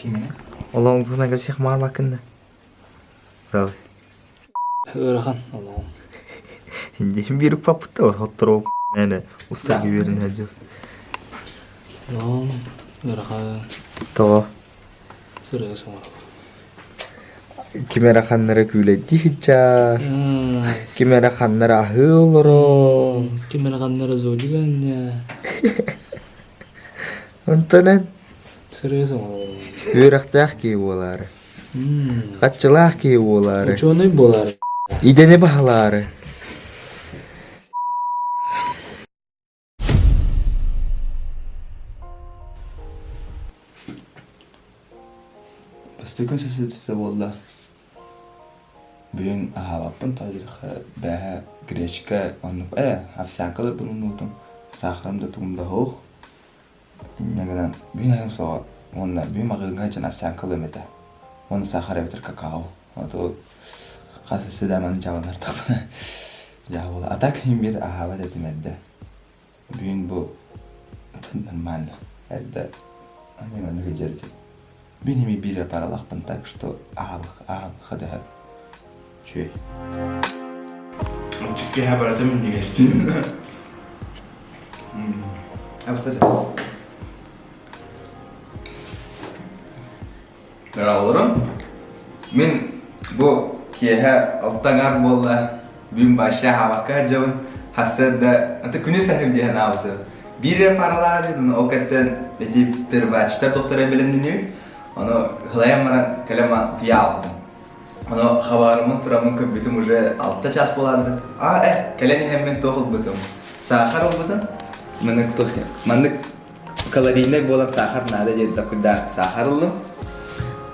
Кимини? Олоҕуҥ туһунан кэпсиэх маалаккын да. Давай. Ыарахан олоҕум. Диэн биир укпаппыт хоттороо мээнэ устарга үөрэнэ сылдьар. Олоҕум ыарахан. Тоҕо? Сырыа соҥоробор. Ким эрэ ханнара күүлэйдии сылдьар, ким эрэ ханнара аһыы олорор. Ким эрэ ханнара зодик анньа. Онтон эн Сырыа соҥоробор. үөрэхтээх киһи буолаары, хаччылаах киһи буолаары, Учуонай буолаары. идэни баһылаары. Бастакы күн сасыытыта буолла. Бүгүн аһаабаппын тоҕо бээһэ гречка оннук ээ овсянкаларбын умнубутум саахарым да тугум да суох. Инньэ гынан бүгүн аһыам суоҕа уонна бүгүн маҕаһыыҥҥа сылдьан овсянка ылыам этэ уонна саахар эбэтэр какао. Ото хас да дьааланартахпына дьаабыла. А так иһин биир аһаабат этим эрдэ. Бүгүн бу нормально. Эрдэ маннык сылдьар этим. Мин ими биир паралаахпын так что аһабых аһабыха да үчүгэй. Чиккиһэ барыта минньигэстин. Абыстар. Олорун. Мин бу киэһэ алта аҥаар буолла, бүгүн вообще аһаабакка сылдьабын. Сарсыарда аты күнүс аһым диэн аабытым. Биир эрэ паралаах дьиэтин ол кэттэн эти первачтар доктора бэлэмнэнибит. Ону хылайан баран кэлэн утуйа аалбытым. Ону хабаарыммын тураммын көрбүтүм уже алта час буолаабытым. А э кэлэн иһэммин туох ылбытым? Саахар ылбытым. Маннык туох маннык Калорийнай буолан саахар наада диэн такуйдаах саахар ыллым.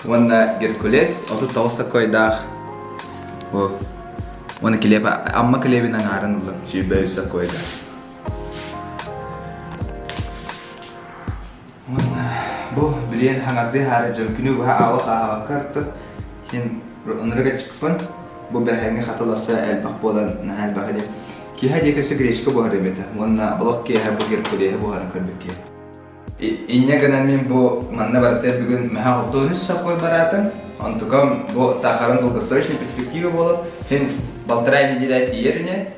Уонна Геркулес 39 соккойдаах бу уонна килиэп Амма килиэбин аҥаарын ыллым 23 соккойга. Уонна бу билиэн хаҥардыы хаара дьон күнү быһа аалах ааҕакка артык иһин ынырык аччыкпын бу бэһээҥҥи хата лапса элбэх буолан наһаа элбэх диэн Киэһэ диэки өссө гречка буһарым этэ уонна олох киэһэ бу геркулеһы буһаран көрбүт киһи. Инньэ гынан мин бу манна барыта бүгүн мэһэ 63 сокой бараатым. Онтукам бу сахарым долгосрочной перспектива буолан син полтора неделя тиийэр ини.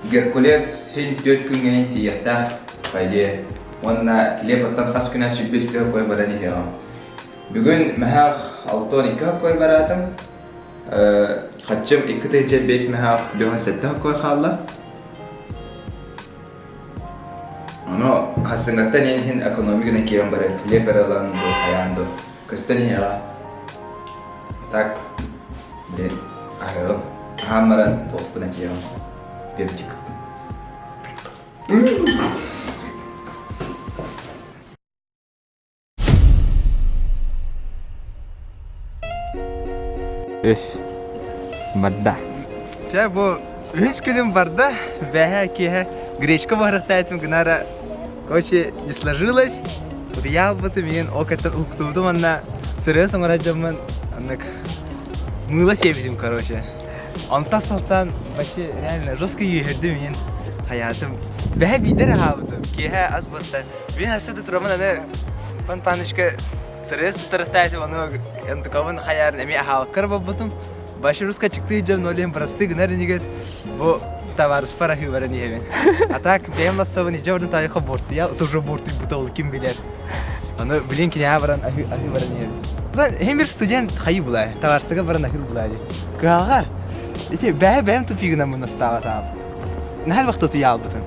Геркулес син түөрт күҥҥэ иһин тиийиэхтээх по идее. Уонна килиэп оттон хас күнэ 105 тыһа кой баран иһиэҕим. Бүгүн мэһээх 62 кой бараатым. Хаччым 2 5 мөһөөх 57 хоккой хаалла. Ону хассыҥҥаттан иһин экономиканы киирэн баран килиэп эрэ ылан бу хайаан ду көстөн иһиэҕэ. Так, блин, аһыаҕым. Аһаан баран туохпун этиэҕим. Перчик. Үс барда. Чэ, бу үһүс күнүм барда. Бэһэ киэһэ гречка буһарыахтаатым гынара короче, не сложилось. Утуйа албытым иһин ол кэттэн уһуктубутум уонна сырыа соҥорор дьоммун аннык мыыла сиэбитим короче. Онтон сылтаан вообще реально жестко үөһэрдим иһин хайаатым. Бэһэ биирдэр аһаабытым. Киэһэ ас буотта. Мин өссө да тураммын аны Пан Панычка сырыас туттарыктаатым, ону НТК-бын хайаарын эмиэ аһаабаккар буолбутум. Башы руска чыктыы дьон олен просты гынар инигет бу товарыспар аһыы баран иһэбин. А так бэйэм лассабын ижэ ордун тайха бортуя, тоже бортуй бута ол ким билэр. Аны билин киниэхэ баран аһыы аһыы баран иһэбин. Хем бир студент хайы булай, товарыстыга баран аһыр булай. Кыһалҕа. Ити бэйэ бэйэм тупигынан мунастаабатаам. Наһаа элбэх тутуйаалбытым.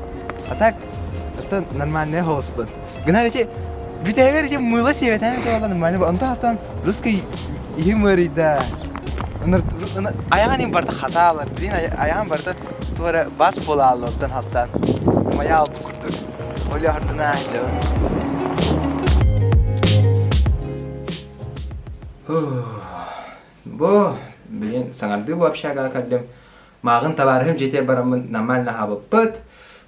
А так Оттон нормальная хооспун. Гынар ити бүтэһигэр ити мыыла сиэбэтэм ити буолла нормально. Онтон оттон русский иһим ыарыйда. Айаҕын им барыта хатаалар. Блин, айаҕым барыта туора бас буолааллар оттон хаттаан. Моя албы курдук. Оля хартына Бу, блин, саҥардыы бу общагаҕа кэллим. Мааҕын табаарыһым дьиэтигэр бараммын нормально аһаабыппыт.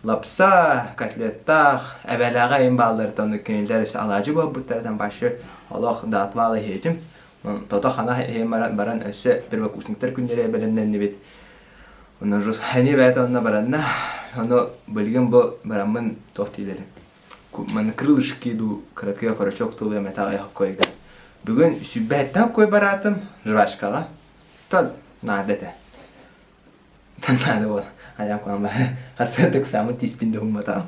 Лапса, котлеттаах, эбэлээҕэ им баалларыттан кинилэр өссө алаадьы буолбуттарыттан вообще олох да отвал иһиэтим. Тото-хана иһэн баран, баран өссө первокурсниктар күннэрэ бэлэмнэннибит. Онно эмиэ бэйэтэ онно баранна. Ону билигин бу бараммын туох дииллэрин манна крылышки дуу кыракый окорочок тылы эмэтэ аҕыйах оккойга. Бүгүн сүүрбэһиттэн кой бараатым жвачкаҕа. Тон наада этэ. Тон наада буол. Айан куһаҕан хасыат ыксааммын тииспин да уһумматаҕым.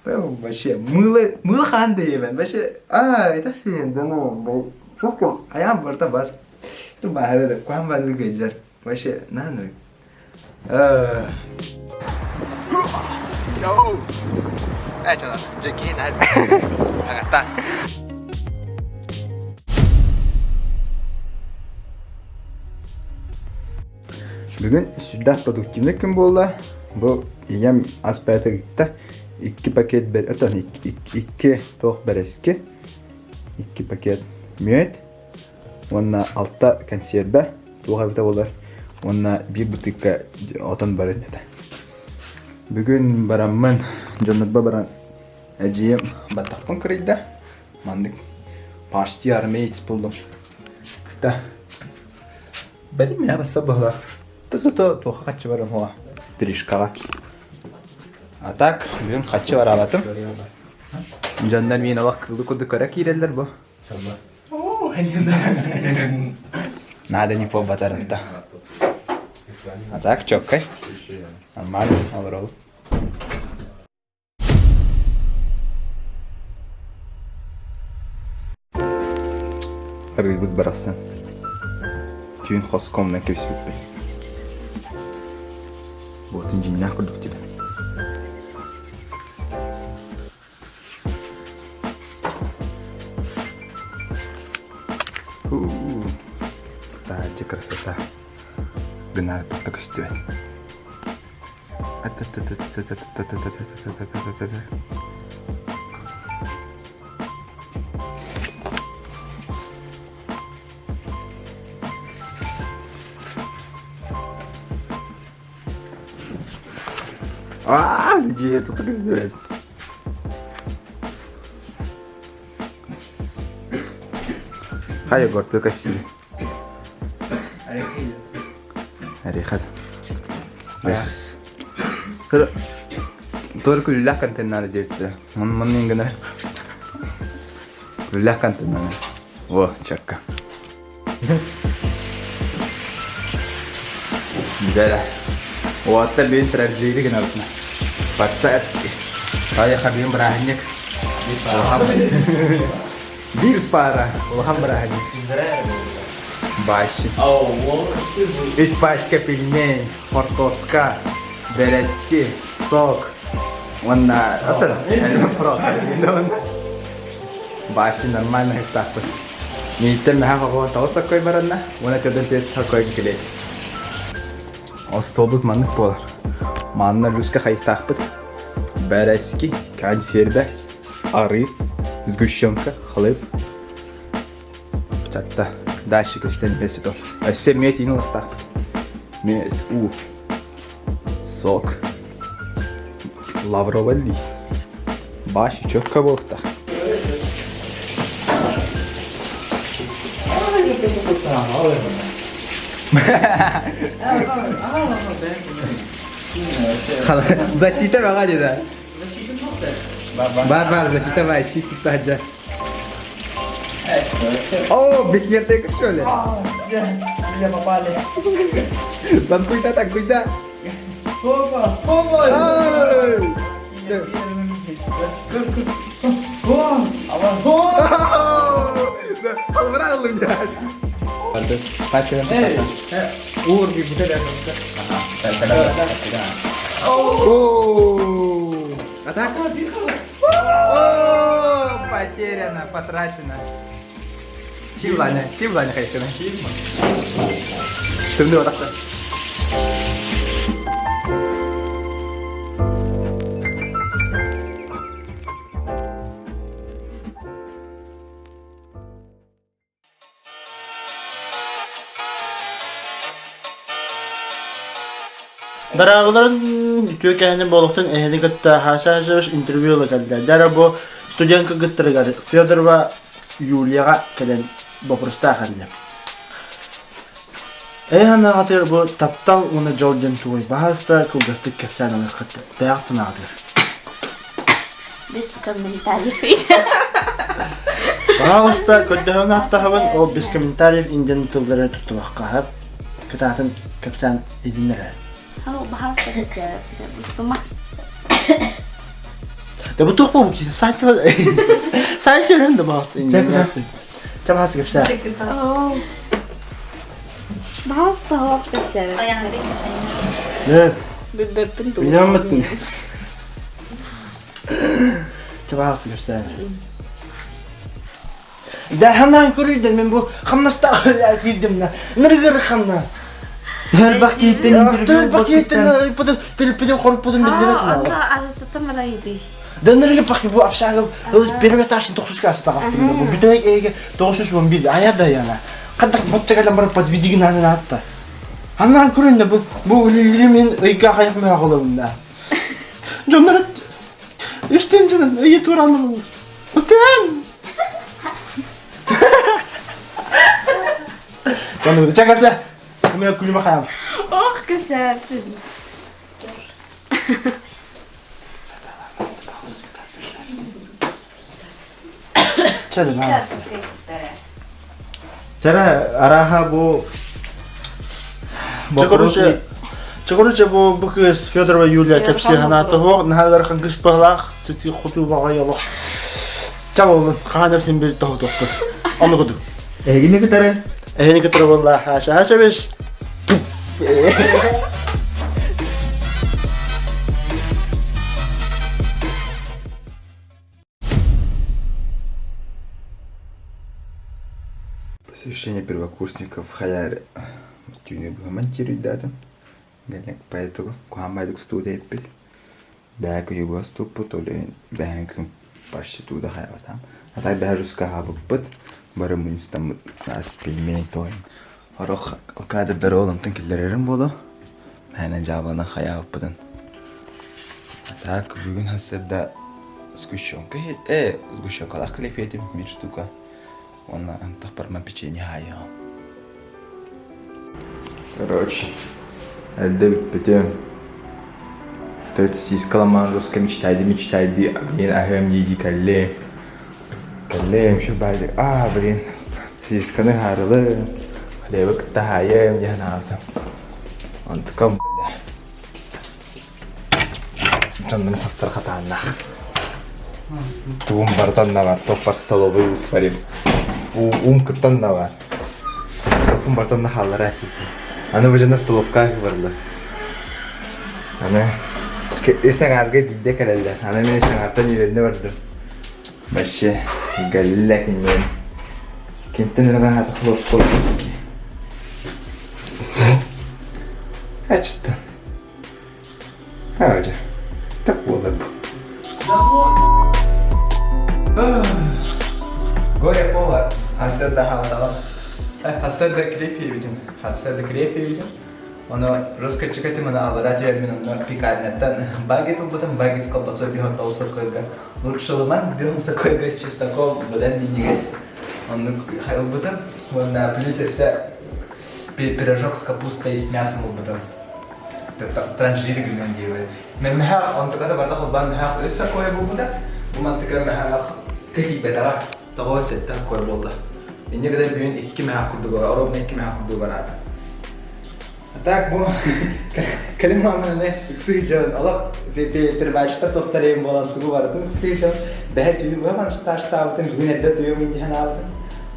Вообще мыло мыло хаан да иэбэн вообще а это все да ну жестко айаан барыта бас баһара да куһаҕан бааллык ыалдьар вообще наанырык Yo! Бүгүн сүрдээх продуктивный күн буолла. Бу ийэм ас бэйэтэ ыытта. Икки пакет отон икки туох бэрэски, икки пакет мүөт уонна алта кэнсиэрбэ туох эбитэ буолар уонна биир бытыыкка отон баран этэ. Бүгүн бараммын дьоннорбо баран эдьиийим баттахпын кырыйда. Маннык почти армеец буллум. Да. Бэтим меня басса быһыла. Зато туохха хаччы барым хуа стрижкаҕа. А так бүгүн хаччы бараабатым. Дьоннор миин олох кылы курдук көрө киирэллэр бу. Надо не побатарынта. А так чоккай. Нормально, олоролу. Арыыбыт барахсан. Түүн хоско умнан кэбиспиппит. Буотун дьиҥнээх курдук дии. Таһырдьа красота. Гынаар тохто көстүбэт. Аа, дьиэ тута көстүбэт. Хайа горту кэпсиир. Арихат. Только күллэх контеннары диэбиттэрэ. Манна гына күллэх контеннары. О, чакка. Дьэ, уоттар биин транжири гынабытна. По-царски. Поехали биин бырааһынньык. Биир пара. Улахан бырааһынньык. Бащи. Үс пачка пельмень, хортуоска, бэрэски, сок. Уонна просто. Баши нормально хыттаахпыт. Мииттэн мэһэ хоһуон тоҕус соккой баранна, уонна төрдөн түөрт соккой килиэт. Остуолбут маннык буолар. Манна русска хайыктаахпыт. Бэрэски, консервэ, арыы, сгущенка, хлеб. Чатта. Дальше көстөн бесито. Өссө эмиэ тиин ылыктаахпыт. Миэт, уу, сок, лавровый лист. Баш четко буолуохтаах. Защита баҕа деді. Бар бар защита бар щит тутта О, бессмертный что ли? Меня попали. Там куйда так куйда. Опа! Опа! А так? О, потеряно, потрачено. Чивланя, чивланя хайкана. Тымныы отақта. Дорооболорун үтүө кэһини буолуохтун эһини кытта Хаша Хашевич интервью ыла кэллэ. Дьэ эрэ бу студент кыргыттарыгар Федорова Юлияҕа кэлэн боппуруостаах кэллэ. Эй санааҕытыгар бу таптал уонна дьол диэн тугуй? Баһаалыста кылгастык кэпсээн ылыаххыт. Бэйэҕит санааҕытыгар. Без комментариев. Пожалуйста, көрдөһөн аттаһабын, ол без комментариев индиан тыллары туттубакка кытаатын кэпсээн иһиннэрэ. Баһаста кэпсээ, устума. Да бу туох буолбут сайт сайт өрөн да баҕас. Чэ баһаста кэпсээ. Баһаста хоп кэпсээ. Не. Билбэппин туу. Билэммэттин. Чэ баһаста кэпсээ. Да ханаан көрүйдэн мен бу хамнастаах киирдим на. Ныргыр хамна. Төр кииттен интервью Төр кииттен телепидем хоруппутун билдибет. Да ныргы пахи бу общага первый этаж тохсуска астагастым бу бүтэк эге 911 ая да яна. Кадак боччагалан барып подвидигин анын атта. Анан көрүндө бу бу үлүлүрү мен ыйга каяк мөголобунда. Дьоннор үстен жынан ыйы тураным. Утен! Дьону чакарса. Мен күлүмө хаям. Ох, көсәппин. Чәдем. Чара араха бу Короче, короче, бу бу кыз Федорова Юлия кепси ханата хоқ, нахалар хан кыз палах, сити хоту бага ялох. Чабыл, хаанап сен бир тоху тохпут. Оны куду. Эгини кытары. Эһини кытары болла. Хаша, хаша беш. Посвящение первокурсников Хаяр түүнү монтируйдаатым. Гэлек поэтому куһаан студия эппит. Бэйэ күнү ступпут, ол бэйэн күн почти туда хайабатам. А так бэйэ жуска хабыппыт, бары мунстаммыт ас пельмень тойын. Орох кадрдары олонтон киллерерим боло. Мээнэ жаабанан хайаабыппытын. А так бүгүн хассырда сгущенка сгущенкалаах клепетим бир штука. Уонна антах барма печенье хаайыам. Короче, эрдэ бүппүтүм. Төрт сиискаламаан руска мечтайды мечтайды, блин, аһыам дии кэллим. Кэллим, şu байды, а, блин, сиисканы хаарылым, хлебы кытта хаайым диэн аабытым. Онтукам, бля. Дьоннум хастар хатааннаах. Тугум барытан да бар, топпар столовый утварим. Уум кыттан да бар. Топпун барытан да хааллара эсиппин. Аны бу дьоно столовка барлар. Аны үс аҥаарга биирдэ кэлэллэр. Аны мин үс аҥаартан үөрэнэ бардым. Вообще, галилла киниэн. Кимтэн эрэ хаата холоскол Ачты. Hadi. Так буолар бу. Горе повар. Хасырда хавалаҕа. Хасырда крепи видим. Хасырда крепи видим. Ону русскочка тимана алара термин онно пекарняттан багет ылбытым, багет с колбасой биһон тоҕус сокойга. Лучшылыман биһон сокойга с чесноком быдан минньигэс. Оннук ылбытым. Уонна плюс өссө пирожок с капустой и с мясом ылбытым. Транжир гынан диэбит. Мен мэһээх онтуката барда холбоон мэһээх өссө кое буолбута. Бу мантыка мэһээх кэтийбэтэҕэ. Тоҕо сэттэ кое буолла. Инньэ гынан бүгүн икки мэһээх курдук ровно икки мэһээх курдук бараата. А так бу кэлин мааманы ыксыы дьон олох первачта тохтарайым буолан тугу барытын ыксыы дьон бэһэ түүнү быһа таштаабытын бүгүн эрдэ туйум индиһэн аабытын.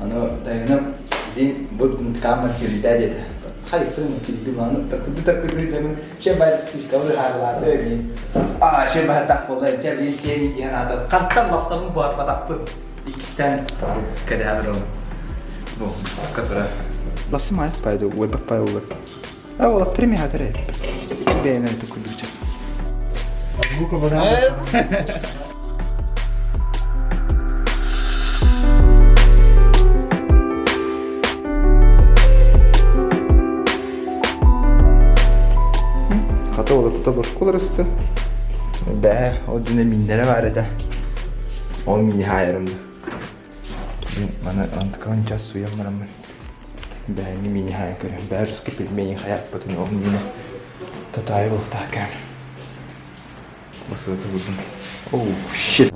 Ону тайыным дин бу камма кирдэ диэтэ. Хайпын кирдим аны такыды такыды дьону че баллистический хаарлааты мин. А че баһатах буолла че мин сиэни диэн аата хантан лапсабын буарбатахпын. Иккистэн кэдэһэ бу которая Лапсым айық пайды, уэлбак пай олар. А олар тремя хатыры. Бэйнен тукудуча. Хата ола тута бошколар ысты. Бээ, ол дьине миннере бар этэ. Ол мини хаайарым. Маны антыкан час суйан бараммын. Бээни мини хаайан көрөм. Бээ русский пельмени хаятпытын ол мини татаайы бултаах кэм. Басылыты булдум. Оу, shit.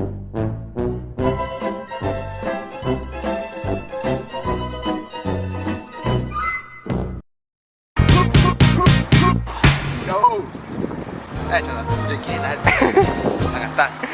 Ээ, чана, дьэ киһи наһаа. Аҥаттаан.